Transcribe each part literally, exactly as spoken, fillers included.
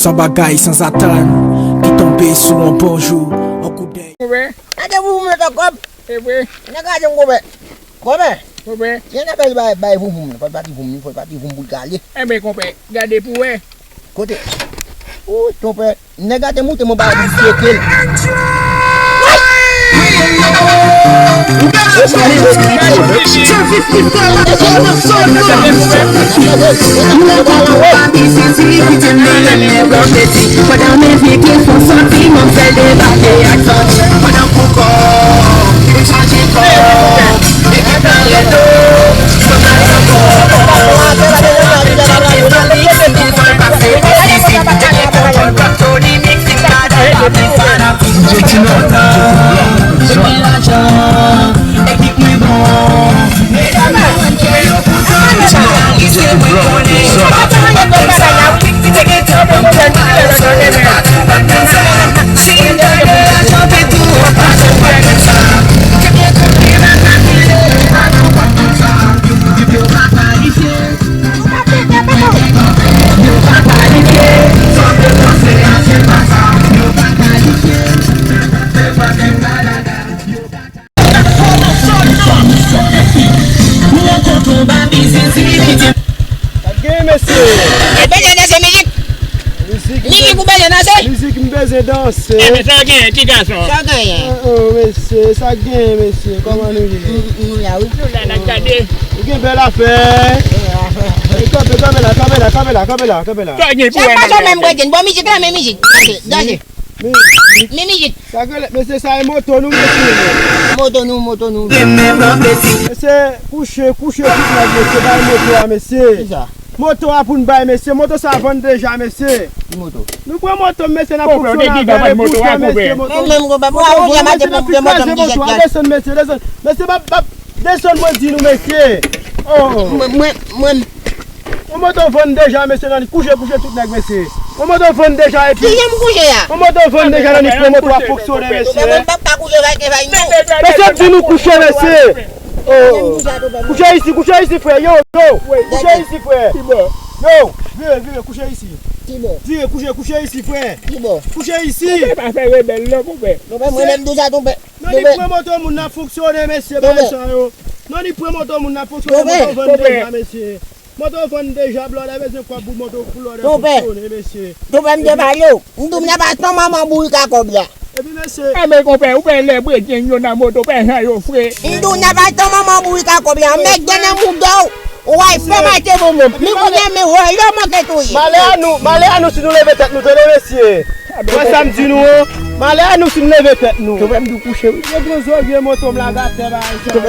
Tan bagay sanzatann ki tonbe sou yon bon jou, yon koudèy. Konpè. Gade pou mwen, tan kòb. E vre. Nèg gade m, konpè. Konpè. Konpè. Gen nèg bay, bay, bay voum voum, fò l pati voum, fò l pati voum pou l kale. Enben, konpè, gade pou wè. Kote? Ou, konpè. Nèg la te moute mwen ba li pete l. Sa k gen, mesye? E bèlè nan se mizik. Mizik, mizik ou bèlè nan se? Mizik m bezwen danse. Enben, sa gen, ti gason? Sa gen? Oh, oh, mesye, sa k gen, mesye? Kòman nou ye? Nou la, wi. Nou la, n ap gade. Ou gen bèl afè. Kanpe, kanpe la, kanpe la, kanpe la, kanpe la, kanpe la. Sa gen pou wè nan. Sa pa menm bredin. Bon, mizik la, men mizik. Danse, danse. Men mizik. Sa k rele, mesye, sa e moto nou, mesye. Moto nou, moto nou. Mesye, kouche, kouche tout nèg, mesye, bay moto a, mesye. Kisa? Moto a pou n bay, mesye. Moto sa vann deja, mesye. Ki moto? Nou pran moto, mesye, n ap fonksyone avè l, mesye, moto. Mwen menm, konpè, mwen menm, konpè, mwen te pran moto, m te kraze moto a, desann, mesye, desann. Mesye, m ap, m ap desann, mwen di nou, mesye. Oh. Mwen, mwen, mwen. Yon moto vann deja, mesye, nan li kouche, kouche tout nèg, mesye. Yon moto vann deja, epi. Kijan m kouche a? Yon moto vann deja, nan li pran moto a fonksyone, mesye. Mwen p ap ka kouche, vay, vay, non. Mesye, m di nou kouche, mesye. Oh. Kouche isi, kouche isi, frè. Yo, yo. Kouche isi, frè. Yo, vire, vire, kouche isi. Vire, kouche, kouche isi, frè. Kouche isi. Konpè pa fè rebèl, non, konpè. Konpè, mwen menm deja, konpè. Nan li pran moto moun nan fonksyone, mesye, bay sa yo. Nan li pran moto moun nan fonksyone, moto vann deja, mesye. Moto vann deja, blòdè bezwen kòb pou moto, pou blòdè fonksyone, mesye. Konpè, m te pale w. M di w m nan pa tan manman bourik a kòb la. Epi, mesye. Enben, konpè, ou pè lè bredin yo nan moto, pè jan yo fre. M di w nan pa tan manman bourik a kòb la. Mèt gen nan mouda w. Ou ay fè mache bonbon. Mi kounye a, men wè, yo manke touye. Malè a nou, malè a nou si nou leve tèt nou, tande, mesye. Wè sa m di nou an, malè a nou si n leve tèt nou. Konpè m di w kouche, wi. Yo pran zòrye moto m lage atè, bagay sa yo.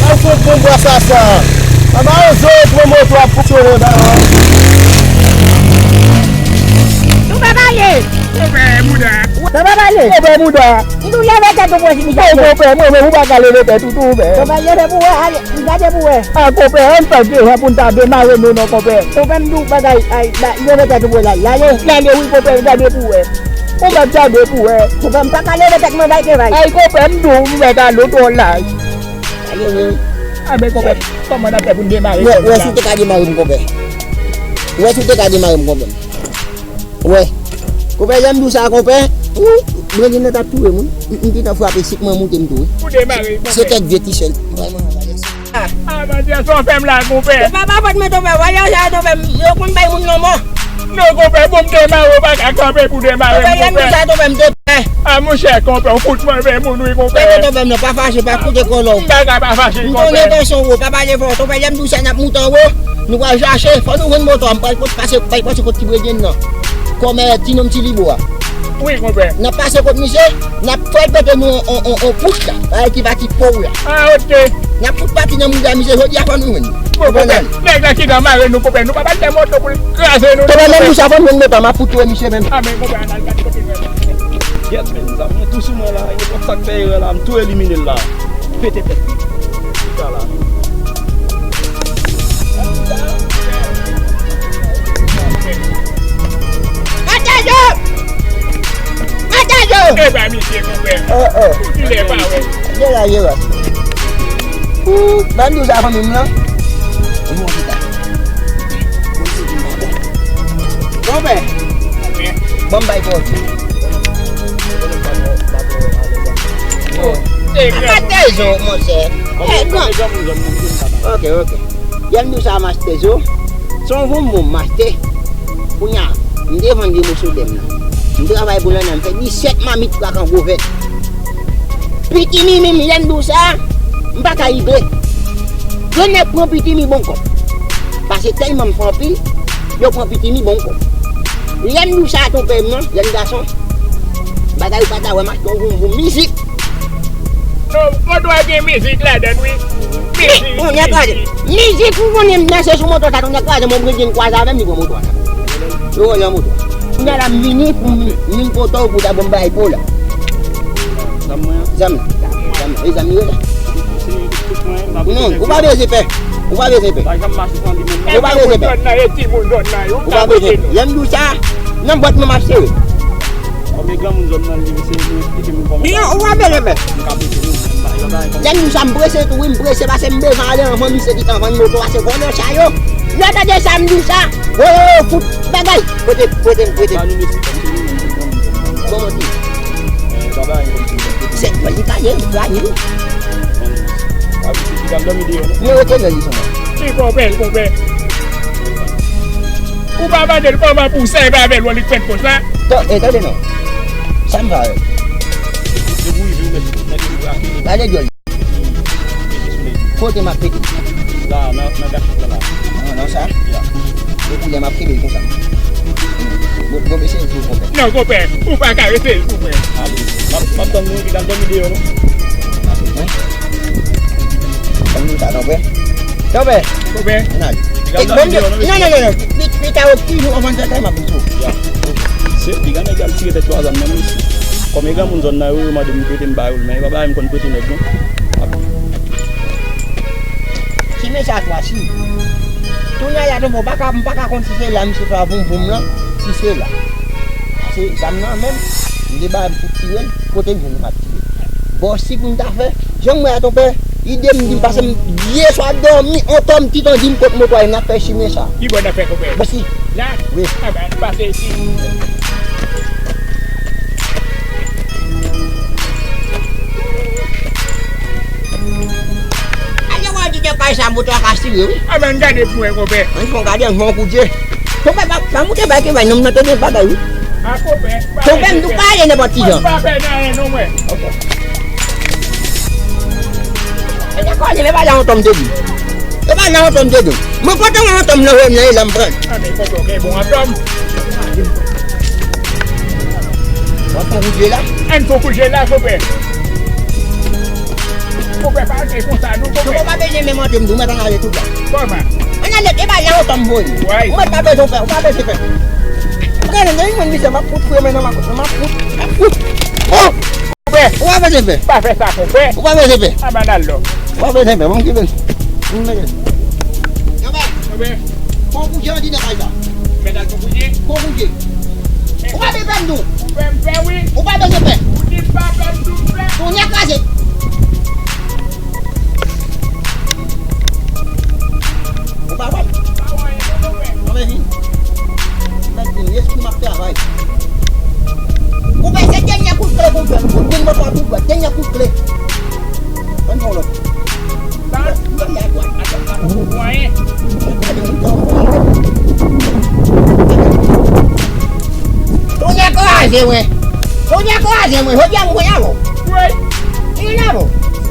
Al fè bon bwa sa sa. Papa Ozo pran moto ap fonksyone, ba. Nou pa pale. Konpè mouda. Sa pa pale. Konpè mouda. M di w leve tèt ou pou wè si misye. Oh, konpè, mwen menm ou pa ka leve tèt ou tou, konpè. Konpè, leve pou wè, ale, m gade pou wè. Ah, konpè, ann fè devan pou n ta demare nou non, konpè. Konpè, m di w bagay, ay, leve tèt ou pou wè, lale. Lale wi, konpè, gade pou wè. Ou mèt gade pou wè. Konpè, m pa ka leve tèt mwen, bay ke bay. Ay, konpè, m di w, m mèt ale twò laj. Ale wi. Ah, men konpè, kòman n ap fè pou n demare? Wè, wè si w te ka demare m, konpè. Wè si w te ka demare m, konpè. Wè. Konpè, lè m di w sa, konpè. Ou, mwen gen nan t ap touye m, wi. M, m gentan frape sik mwen moute m tou, wi. Ou demare, konpè. Se kèk vye ti sèl. Vrèman, vrèman. Ah, manti, sa w fè m la, konpè. Se pa pa fòt mwen, konpè. Vwayaj la, konpè, yo konn bay moun lanmò. Non, konpè, bon, m demare, ou pa ka kanpe pou demare m, konpè. Konpè, lè m di w sa, konpè, m te pè. Ah, monchè, konpè, ou fout move moun, wi, konpè. Konpè, konpè, non, pa fache, pa koute kòlò. M pa ka pa fache, konpè. M konnen tansyon w wo, pa pale fò. Konpè, lè m di w sa, n ap moute anwo. Nou pral chache, fò nou jwenn moto a, m pral kot pase, pral pase kot ti bredin nan. Kòmè ti nonm ti libo a. Wi, konpè. N ap pase kot misye, n ap fè l pete nou on, on, on, on kouch la. Bagay ki pati po w la. Ah, ok. N ap fout pati nan mouda misye, jodi a fò nou jwenn. Bon, konpè, nèg la ki nan mare nou, konpè, nou pa pral fè moto pou l kraze nou. Konpè, menm nou sa fò nou jwenn moto a, m ap fout touye misye menm. Ah, men konpè, ann al gade kote nou ye. Yes, men, zam mwen tou sou mwen la, yo konn sa k fè erè la, m tou elimine l la. Pete tèt li. Li ka la. Matayo! Matayo! E pa misye, konpè. Oh, oh. Pou di lè pa wè. Jera, jera. Ban nou sa fanmi m nan. Konpè, ban m bay kòd. Yo, se gran. Atè zo, monchè. Eh, gran. Ok, ok. Yèm di w sa, m achte zo. Se yon vonbon m achte. Kounye a, m te vann de moso dèm nan. M travay pou lannè, m fè disèt mamit twa kan gwo vèt. Pitimi menm, lè m di w sa, m pa ka rive. Yon nèg pran pitimi bon kòb. Paske tèlman m fè anpil, yo pran pitimi bon kòb. Lè m di w sa, tonpè m nan, jèn gason, bagay ou pa ta wè, m achte yon voum voum mizik. Non, moto a gen mizik ladan l, wi. Mizik, yon nèg kraze. Mizik, ou konnen m danse sou moto sa, yon nèg kraze, mwen m ret gen kwaze avè m, li pran moto a. Yo wè nan moto. Kounye a la, m vini pou m vin kote w pou ta ban m bagay pou w la. Zam mwen an? Zam nan. Zam nan. E zam li ye la? Non, ou pa bezwen pè. Ou pa bezwen pè. Ou pa bezwen pè. Ou pa bezwen pè. Lè m di w sa, nan bwat mwen m ap sere. Kòm e granmoun zòn nan, li se li eksplike m kòman. Li an, ou pa bezwen pè. M ka prese nou, m pa, yo pa gen. Lè m di w sa, m prese tou, wi, m prese paske m bezwen ale anvan misye ki t anvan moto a, se vòlè sa yo. Yo tande sa, m di w sa. Woy, woy, woy, fout bagay. Prete, prete, prete. Ba nou mesye, kòm se nou menm ki pran nou. Bon, mwen di. Eh, baba, yon kòm se nou menm ki pran nou. Se, mwen, li pa ye, li pa ye, wi. Bon, a, misye ki pral dòmi deyò, non? Mwen rete nan li sèlman. Li konpè, li konpè. Ou pa mande l kòman pou w sèvi avè l, wè li k fèt konsa. Tan, e, tande non. Sa m va wè. Depi w rive, ou mèt, mèt ou brake. Gade dyòl. Kote m ap pete? La, nan, nan gachèt la, la. Nan, nan sa? Ya. Depi lè m ap kenbe l konsa. Bon, bon, mesye, l tou konpè. Non, konpè, ou pa ka rete l pou mwen. Ale. M ap, m ap tann nou, epi l al dòmi deyò, non? Ase, wen. Tann nou ta, tonpè. Tonpè. Tonpè. Ann ale. Epi l al dòmi deyò, non, mesye. Non, non, non, non. Li, li ta yo toujou anvan zantay m ap vin sou. Ya. Se, piga nèg al tire tèt yo a zam nan, mesye. Kòm e granmoun zòn nan, yo, yo mande m prete m ba yo l, men e pa bagay m konn prete nèg, non. Ti mesye a twasi. Kounye a la tonbe, m pa ka, m pa ka konn si se la misye fè a voum voum lan, si se la. Paske zam nan menm, m te ba m pou tire l, kote m jwenn m ap tire. Bon, si pou m ta fè, jan m wè a tonpè, ide m di m pase m, yè swa dòmi, on tòm ti tan di m kot moto a ye, n ap fè chimen sa. Ki bò n ap fè konpè? Bon, si. La? Wi. A ben, n pase isi. Ale wè di de kay sa moto a ka sire, wi. A men gade pou mwen, konpè. Ann fè yon gade, ann fè yon kout je. Konpè, pa, pa moute bay ke bay, nonm nan te gen bagay, wi. A, konpè, pa. Konpè, m tou pa ale nenpòt ki jan. Pa fè nan anyen, non, mwen. Ok. E te kòne, men pa la yon tòm te di. E pa la yon tòm te di. Mwen kontan yon tòm nan wè m nan, e la m pran. A, men konpè, ok, bon, yon tòm. W ap fè yon kout je la? Ann fè yon kout je la, konpè. Konpè, pa rete konsa, non, konpè. Konpè, pa bezwen menm antre m tou, mwen ann ale tout la. Kòman? Ann ale, e pa la yon tòm voye. Mwen pa bezwen fè, ou pa bezwen fè. Ou gade, nan yon mwen misye, m ap fout fre, men nan m ap fout, m ap fout, m ap fout. Oh! Konpè. Ou pa bezwen pè. Pa fè sa, konpè. Ou pa bezwen pè. A, bann al lò. Ou pa bezwen pè, bon, ki bezwen. Bon, mete. Konpè. Konpè. Bon, kout je andidan kay la. Mèt al fè kout je. Bon, kout je. Ou pa bezwen pè m tou. Ou fè m pè, wi. Ou pa bezwen pè. Ou di m pa pè m tou, m pè. Bon, nèg kraze. Ou pa wè m? Mwen vin. Mwen vin, lespri m ap travay. Ou fè se dènye kout kle pou fè m. Ou vin mwen pa tou dwat. Dènye kout kle. Ann fè yon lòt. Sa? Mwen fè a dwat. Atò, atò, atò, mwen. Ou nèg kraze, mwen. Ou nèg kraze, mwen. Jodi a, mwen avè w. Wi. Mwen avè w.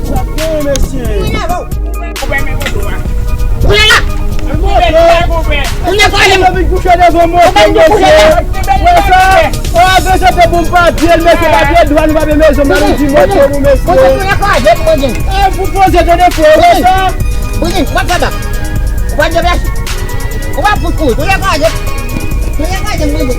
Sa gen, mesye? Mwen avè w. Ou fè men moto a. Ou la la. Ou la la. Ou la la. Ou vin kouche devan moto, mesye. Wè sa? Ou a bezwen fè bon papye, mesye, papye dwàn, papye mezon, mari di moto nou, mesye. Ou la la. E pou poze tande fè, wè sa? Ou la la. Ou pa deplase. Ou pa fout kouri. Ou la la. Ou la la, mwen.